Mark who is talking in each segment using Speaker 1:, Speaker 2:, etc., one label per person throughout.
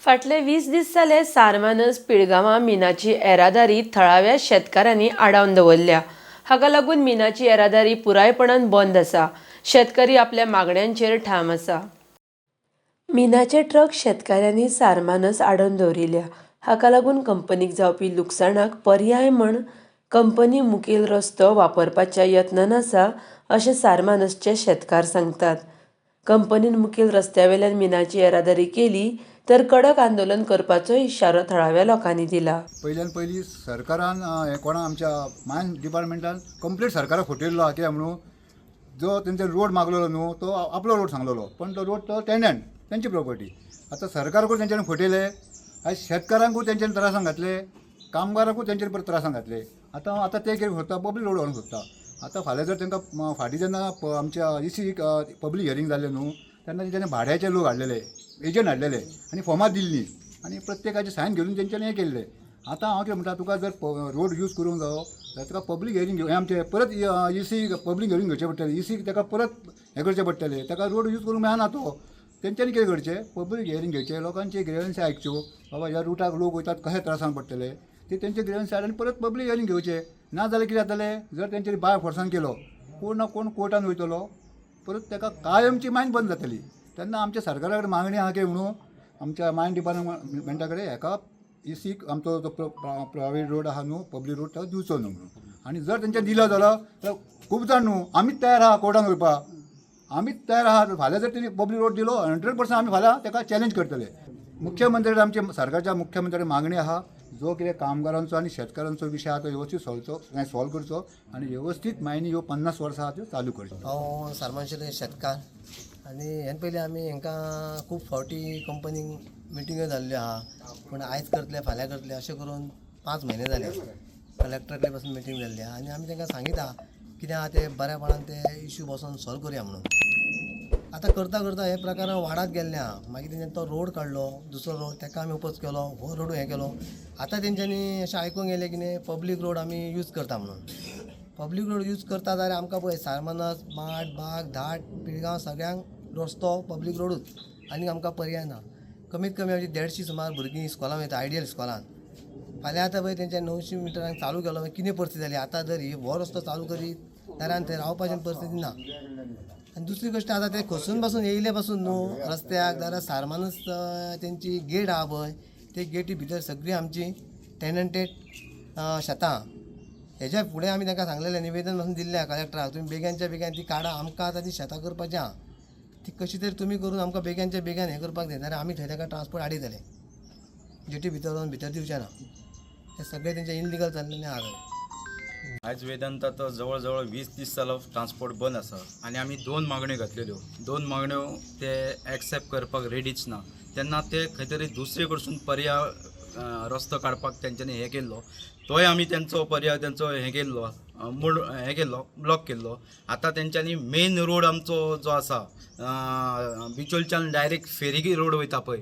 Speaker 1: फाटले 20 दीस जाले सारमानस पिळगांवां मिनाची येरादारी थळाव्या शेतकारांनी आडावन दवरल्या. हाका लागून मिनाची येरादारी पुरायपणान बंद आसा. शेतकरी आपल्या मागण्यांचेर ठाम आसा. मिनाचे ट्रक शेतकाऱ्यांनी सारमानस आडोवन दवरिल्या. हाका लागून कंपनीक जावपी लुकसाणाक पर्याय म्हण कंपनी मुखेल रस्तो वापरपाच्या यत्नान आसा, अशें सारमानसचे शेतकार सांगतात. कंपनीन मुखेल रस्त्यावेल्यान मिनाची येरादारी केली तर कडक आंदोलन करपाचो इशारो थळाव्या लोकांनी दिला.
Speaker 2: पयल्यान पयली सरकारान हें कोणा आमच्या मायन डिपार्टमेंटान कंप्लीट सरकाराक फटयल्लो आहा. कित्याक म्हणून जो तेंचे रोड मागलेलो न्हू, तो आपलो रोड सांगलेलो, पण तो रोड तो टेनंट तेंची प्रॉपर्टी. आतां सरकाराकूय तेंच्यांनी फटयले, आयज शेतकारांकूय तेंच्यांनी त्रासान घातले, कामगारांकूय तेंच्यानी परत त्रासान घातले. आतां आतां ते कितें सोदता? पब्लीक रोड व्हरूंक सोदता. आतां फाल्यां जर तांकां फाटीं जेन्ना आमच्या इसी पब्लीक हियरींग जालें न्हू, तेन्ना तेंच्यांनी भाड्याचे लोक हाडलेले, एजंट हाडलेले आनी फॉर्मां दिल्लीं आनी प्रत्येकाचे सायन घेवन तेंच्यांनी हें केल्लें. आतां हांव कितें म्हणटा, तुका जर रोड यूज करूंक जावो जाल्यार तुका पब्लीक हियरींग घेवन आमचें परत इसी पब्लीक हियरींग घेवचें पडटलें. इसी ताका परत हें करचें पडटलें. ताका रोड यूज करूंक मेळना. तो तेंच्यांनी कितें करचें? पब्लीक हियरींग घेवचें, लोकांचे ग्रिवन्स आयकच्यो, बाबा ह्या रुटाक लोक वयतात, कशे त्रासान पडटले ते, तेंचे ग्रिवन्स आनी परत पब्लीक हियरींग घेवचें. ना जाल्यार कितें जातलें? जर तेंच्यांनी बाय फोर्सान केलो, कोण ना कोण कोर्टान वयतलो, परत ताका कायमची मायन बंद जातली. तेन्ना आमच्या सरकारा कडेन मागणी आहा की म्हणून आमच्या मायन डिपार्टमेंटा कडेन हेका इसीक आमचो जो प्रायवेट रोड आहा न्हू, पब्लीक रोड, तो दिवचो न्हू म्हणून. आनी जर तेंच्यानी दिलो जाल्यार खूब जाण न्हू, आमीच तयार आहा कोर्टान वयपाक, आमीच तयार आहा. फाल्यां जर तेणी पब्लीक रोड दिलो, 100% आमी फाल्यां ताका चॅलेंज करतले. मुख्यमंत्री, आमच्या सरकारच्या मुख्यमंत्र्याची मागणी आहा, जो कितें कामगारांचो आनी शेतकारांचो विशय आहा तो वेवस्थीत सोलचो, सॉल्व करचो आनी वेवस्थीत मायनी ह्यो 50 वर्सां आहा त्यो चालू करच्यो.
Speaker 3: हांव सारमानशेले शेतकार आनी हेन पयलीं आमी हांकां खूब फावटी कंपनीक मिटिंग्यो जाल्ल्यो आहा, पूण आयज करतले, फाल्यां करतले अशें करून 5 म्हयने जाले. कलेक्टरा कडेन पासून मिटींग जाल्ली आहा आनी आमी तांकां सांगिता कितें आहा तें बऱ्यापणान ते इशू बसोन सॉल्व करुया म्हणून. आतां करता करता हे प्रकरण वाडत गेल्लें आहा. मागीर तेंच्यांनी तो रोड काडलो, दुसरो रोड, ताका आमी ओपोज केलो, हो रोडूय हें केलो. आतां तेंच्यांनी अशें आयकूंक येयलें की न्ही पब्लीक रोड आमी यूज करता म्हणून. पब्लीक रोड यूज करता जाल्यार आमकां पळय सारमानस, माड, बाग, धाट, पिळगांव सगळ्यांक रस्तो पब्लीक रोडूच, आनी आमकां पर्याय ना. कमीत कमी आमची 150 सुमार भुरगीं इस्कॉलान वयता, आयडियल इस्कॉलान. फाल्यां आतां पळय तेंच्या 900 मिटरांक चालू केलो, मागीर कितें परिस्थिती जाली? आतां जर ही हो रस्तो चालू करीत जाल्यार आनी थंय रावपाची परिस्थिती ना. आनी दुसरी गोश्ट, आतां ते खसून पासून येयले पासून न्हू रस्त्याक जाल्यार सारमानस तेंची गेट आहा पळय, ते गेटी भितर सगळीं आमची टेनंटेड शेतां. हेज्या फुडें आमी तांकां सांगलेलें, निवेदन पासून दिल्लें आहा कलेक्टराक, तुमी बेग्यानच्या बेग्यान ती काडा, आमकां आतां ती शेतां करपाची आहा, ती कशी तरी तुमी करून आमकां बेग्यानच्या बेग्यान हें करपाक जाय, नाल्यार आमी थंय ताका ट्रान्सपोर्ट आडयतले, जेटी भितर वचून भितर दिवचे ना. ते सगळें तेंचें इनलिगल चल्लेलें आहा थंय.
Speaker 4: आयज वेदांत आतां जवळ जवळ 20 दीस जालो ट्रान्सपोर्ट बंद आसा आनी आमी दोन मागण्यो घातलेल्यो. दोन मागण्यो ते एक्सेप्ट करपाक रेडीच ना. तेन्ना ते खंय तरी दुसरे कडसून पर्याय रस्तो काडपाक तेंच्यांनी हें केल्लो, तोय आमी तेंचो पर्याय तेंचो हें केल्लो, मोड हें केल्लो, ब्लॉक केल्लो. आतां तेंच्यांनी मेन रोड आमचो जो आसा, बिचोलच्यान डायरेक्ट फेरी रोड वयता पळय,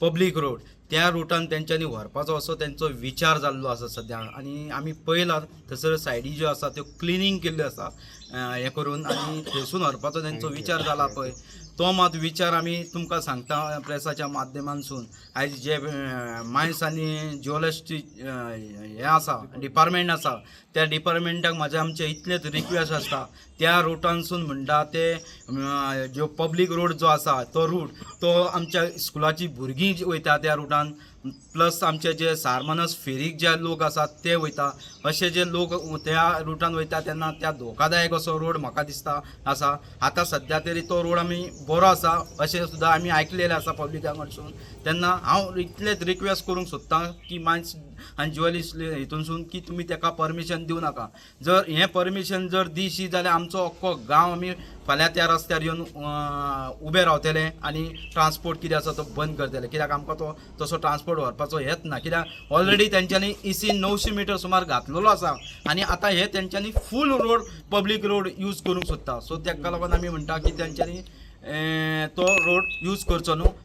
Speaker 4: पब्लीक रोड, त्या रुटान तेंच्यांनी व्हरपाचो असो तेंचो विचार जाल्लो आसा सद्या. आनी आमी पळयला, थंयसर सायडी ज्यो आसा त्यो क्लिनींग केल्ल्यो आसा हें करून आनी थंयसून व्हरपाचो तेंचो विचार जाला पळय, तो मात विचार आमी तुमकां सांगता प्रेसाच्या माध्यमांसून, आयज जे मायन्स आनी जिओलॉजिस्ट हें आसा, डिपार्टमेंट आसा, त्या डिपार्टमेंटाक म्हाजें आमचें इतलेंच रिक्वेस्ट आसता, त्या रुटानसून म्हणटा ते जो पब्लीक रोड जो आसा तो रूट, तो आमच्या स्कुलाची भुरगीं जी वयता त्या रुटान, प्लस आमचे जे सारमानस फेरीक जे लोक आसात ते वयता, अशे जे लोक त्या रुटान वयता तेन्ना त्या धोकादायक असो रोड म्हाका दिसता आसा. आतां सद्या तरी तो रोड आमी बरो आसा अशें सुद्दां आमी आयकलेलें आसा पब्लिका कडसून. तेन्ना हांव इतलेंच रिक्वेस्ट करूंक सोदतां की मायन्स आनी ज्युअलिस्ट हितूनसून की तुमी ताका परमिशन दिवं नाका. जर हें परमिशन जर दिशी जाल्यार आमचो अख्खो गांव आमी फाल्यां त्या रस्त्यार येवन उबे रावतले आनी ट्रान्सपोर्ट कितें आसा तो बंद करतले, कित्याक आमकां तो तसो ट्रान्सपोर्ट व्हरपाचो हेच ना. कित्याक ऑलरेडी तेंच्यांनी इसी 900 मिटर सुमार घातलेलो आसा आनी आतां हे तेंच्यांनी full road public road use करूंक सोदता. सो ताका लागून आमी म्हणटा की तेंच्यांनी तो रोड यूज करचो न्हू.